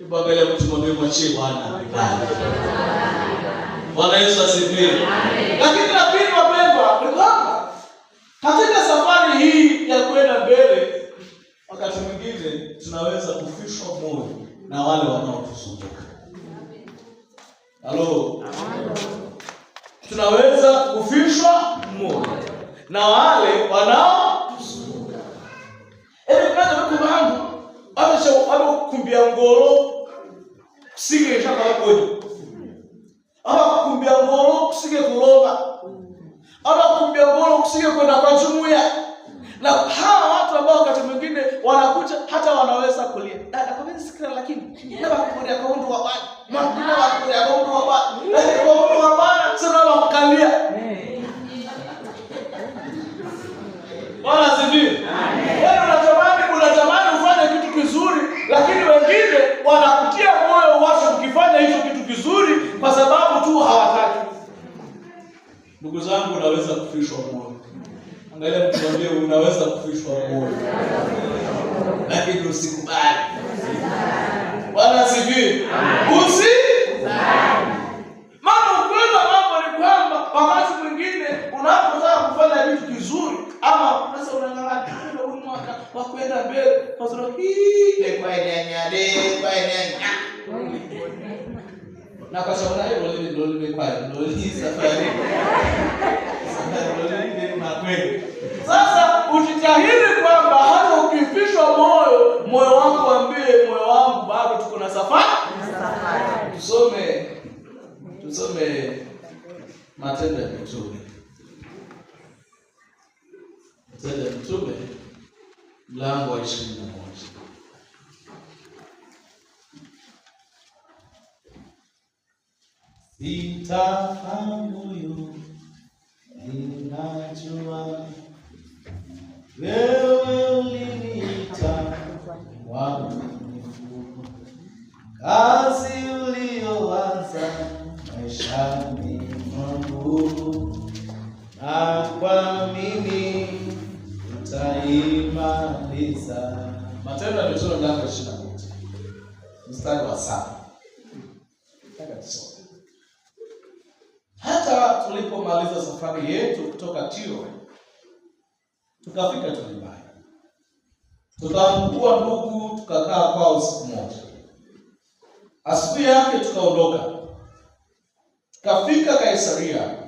Hebu angalia mtu mwambie, mwachie Bwana apigane. Bwana Yesu asifiwe. Lakini la pili wapendwa, ni kwamba katika safari hii ya kwenda mbele, wakati mwingine tunaweza kufishwa moyo na wale wanaotuzunguka. Halo. Tunaweza kufishwa moyo na wale wanaotuzunguka. Ebe kwanza bako bantu abasha abakukumbia ngolo kusige shaka bakonyi. Abakukumbia ngolo kusige kuloba. Abakukumbia ngolo kusige kwenda kwa jumuiya. Na hawa watu ambao wakati mwingine wanakuja hata wanaweza kulia. Dada kwa nini sikira lakini na bakukuria kwa undu wa Bwana. Mwakuna bakukuria kwa undu wa Bwana. Lakini kwa undu wa Bwana sio wakukalia. Bwana asifiwe. Wewe unatamani ufanye kitu kizuri, lakini wengine wanakutia moyo uache kukifanya hicho kitu kizuri kwa sababu tu hawataki. Ndugu zangu, unaweza kufishwa moyo. Angalia mtu mwambie, unaweza kufishwa moyo. Lakini usikubali. Bwana asifiwe. Usikubali. Maana ukweli wa mambo ni kwamba wakati mwingine unapotaka kufanya kitu kizuri ama sasa unaangalia kama huu mwaka wa kwenda mbele, kwa sababu hii ni kwa nenya, ni kwa nenya. Na kwa sababu na hiyo ndio ndio kwa ndio hii safari. Safari ndio ni kweli. Sasa ujitahidi kwamba hata ukifishwa moyo, moyo wangu ambie moyo wangu bado tuko na safari. Tusome Matendo ya Mitume. Matendo ya Mitume mlango wa 21. Sitafa moyo, ninajua wewe uliniita mwaminifu, kazi uliyoanza maishani mwangu na kuamini utaimaliza. Matendo ya Mitume mlango wa 21 mstari wa 7. Nataka tusome. Hata tulipomaliza safari yetu kutoka Tiro tukafika Ptolemai, tukaamkua ndugu, tukakaa kwao siku moja. Asubuhi yake tukaondoka, tukafika Kaisaria,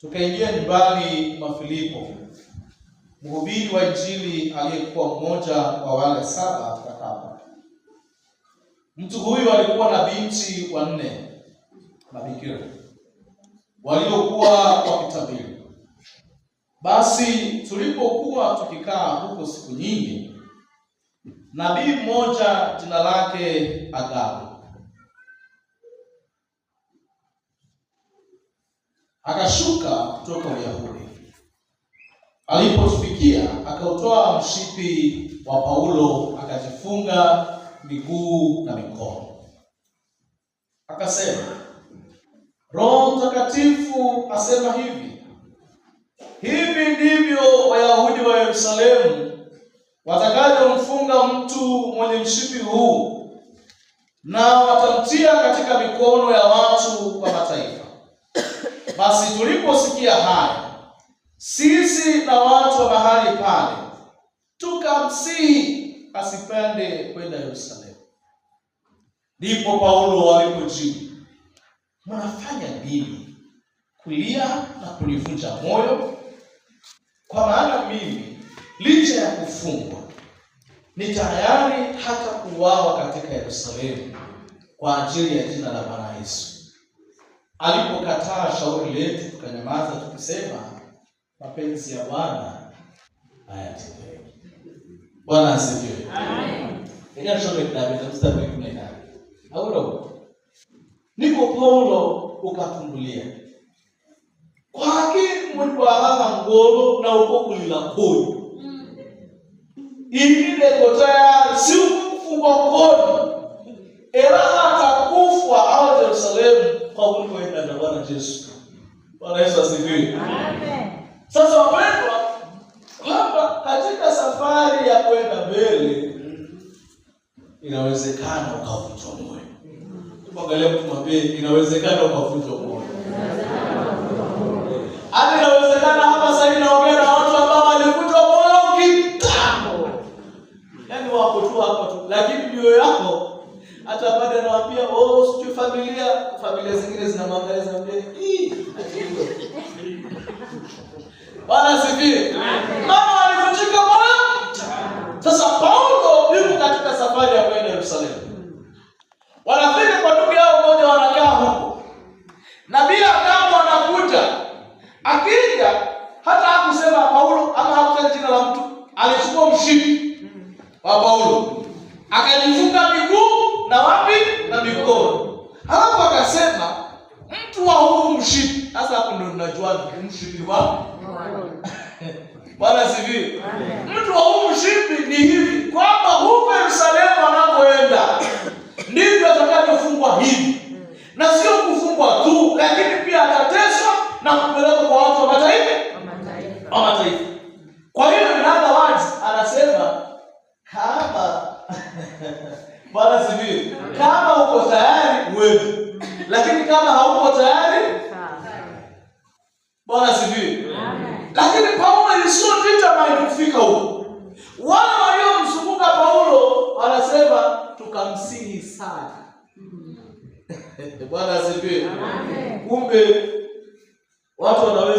tukaingia nyumbani mwa Filipo, mhubiri wa Injili aliyekuwa mmoja wa wale 7, tukakaa pale. Mtu huyu alikuwa na binti 4 mabikira waliokuwa wakitabiri. Basi tulipokuwa tukikaa huko siku nyingi, nabii mmoja jina lake Agabo akashuka kutoka Uyahudi. Alipotufikia akautoa mshipi wa Paulo, akajifunga miguu na mikono. Akasema, Roho Mtakatifu asema hivi, hivi ndivyo Wayahudi wa Yerusalemu watakavyomfunga mtu mwenye mshipi huu, na watamtia katika mikono ya watu wa mataifa. Basi tuliposikia haya, sisi na watu wa mahali pale tukamsihi asipande kwenda Yerusalemu. Ndipo Paulo alipojibu, mnafanya nini kulia na kunivunja moyo? Kwa maana mimi licha ya kufungwa ni tayari hata kuuawa katika Yerusalemu kwa ajili ya jina la Bwana Yesu. Alipokataa shauri letu, tukanyamaza tukisema, mapenzi ya Bwana hayatendeki. Bwana asifiwe. Amen. Ila tusome kitabu cha mstari wa 18. Paulo. Niko Paulo ukatumbulia. Kwake mulibwalala ngolo na uko kulila koyo. Ili leko tayari si kufungwa mkono. Era hata kufa au Yerusalemu kwa kuliko na Bwana Yesu. Bwana Yesu asifiwe. Amen. Sasa wapendwa, kwamba katika safari ya kwenda mbele Inawezekana ukavunjwa moyo. Angalia mtu mwambie, inawezekana ukavunjwa moyo. Hata inawezekana hapa sasa hivi naongea na watu ambao walivunjwa moyo kitambo, yaani wako tu hapo tu, lakini mioyo yako hata baada anawaambia, oh, sijui familia zingine zinamwangalia zinamwambia, "Ii, Bwana asifiwe." Mama walivunjika moyo. Sasa Paulo yuko katika safari ya kwenda Yerusalemu. Wanafika kwa ndugu yao mmoja, wanakaa huko. Nabii Agabo anakuja. Akija hata hakusema Paulo ama hakutaja jina la mtu, alichukua mshipi wa Paulo akajifunga miguu na wapi na mikono, halafu akasema mtu wa huu mshipi. Sasa hapo ndio tunajuana mshipi wa Bwana asifiwe. Mtu wa huu mshipi ni hivi kwamba huko Yerusalemu anapoenda ndivyo atakavyofungwa hivi, na sio kufungwa tu, lakini pia atateswa na kupelekwa kwa watu wa mataifa, wa mataifa. Kwa hiyo in other words, anasema kama Bwana asifiwe, kama uko tayari wewe, lakini kama hauko tayari, Bwana asifiwe. Lakini Paulo is so determined kufika huko. Wale waliomzunguka Paulo wanasema tukamsihi sana. Bwana asifiwe. Kumbe watu wanaweza